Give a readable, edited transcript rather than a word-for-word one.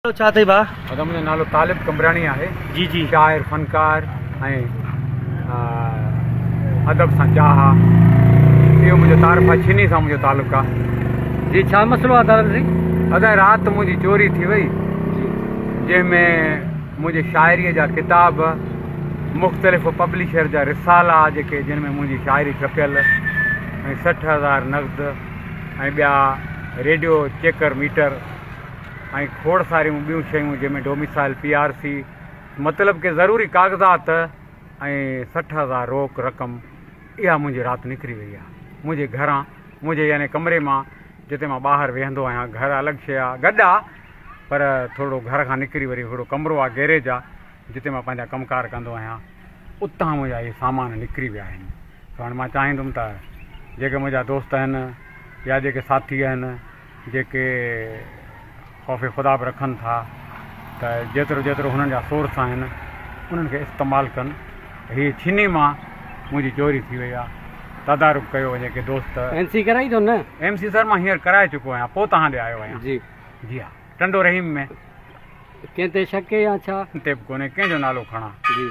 نالو ڇا اٿئي ڀاء؟ ادا منهنجو نالو طالب قمبراڻي آهي. جي جي. شاعر، فنڪار ۽ ادب سان چاهه آ. اهو منهنجو تعارف آ. ڇني سان منهنجو تعلق آ. جي ڇا مسئلو آ طالب سائين؟ ادا رات منهنجي چوري ٿي وئي جنهن ۾ منهنجي شاعريء جا ڪتاب، مختلف پبلشر جا رسالا جيڪي جن ۾ منهنجي شاعري ڇپيل ۽ 60,000 نقد ۽ ٻيا ريڊيو چيڪر ميٽر ۽ کوڙ ساريون ٻيون شيون جنهن ۾ ڊوميسائل، پي آر سي مطلب ڪي ضروري ڪاغذات ۽ 60,000 روڪ رقم اها منهنجي رات نڪري وئي آهي منهنجي گهران منهنجي يعني ڪمري مان جتي مان ٻاهر ويهندو آهيان گهر الڳ شيء آهي گڏ آهي پر ٿورڙو گهر کان نڪري وري هڪڙو ڪمرو آهي گيريج آهي جتي مان پنهنجا ڪم ڪار ڪندو آهيان اتان منهنجا اهي سامان نڪري ويا آهن سو هاڻي مان چاهيندم ته جيڪي منهنجا دوست آهن يا جيڪي ساٿي آهن جيڪي خوف خدا به رکن ٿا ته جيترو جيترو هنن جا سورس آهن انهن کي استعمال ڪن هي ڇني مان منهنجي چوري ٿي وئي آهي تدارڪ ڪيو وڃي ڪي دوست. ايم سي ڪرائي اٿو نه؟ ايم سي سر مان هينئر ڪرائي چڪو آهيان پوء توهان ڏي آيو آهيان. جي. جي ها ٽنڊو رحيم ۾. ڪنهن تي شڪ يا ڇا؟ ڪنهن تي به ڪونهي ڪنهن جو نالو کڻان. جي.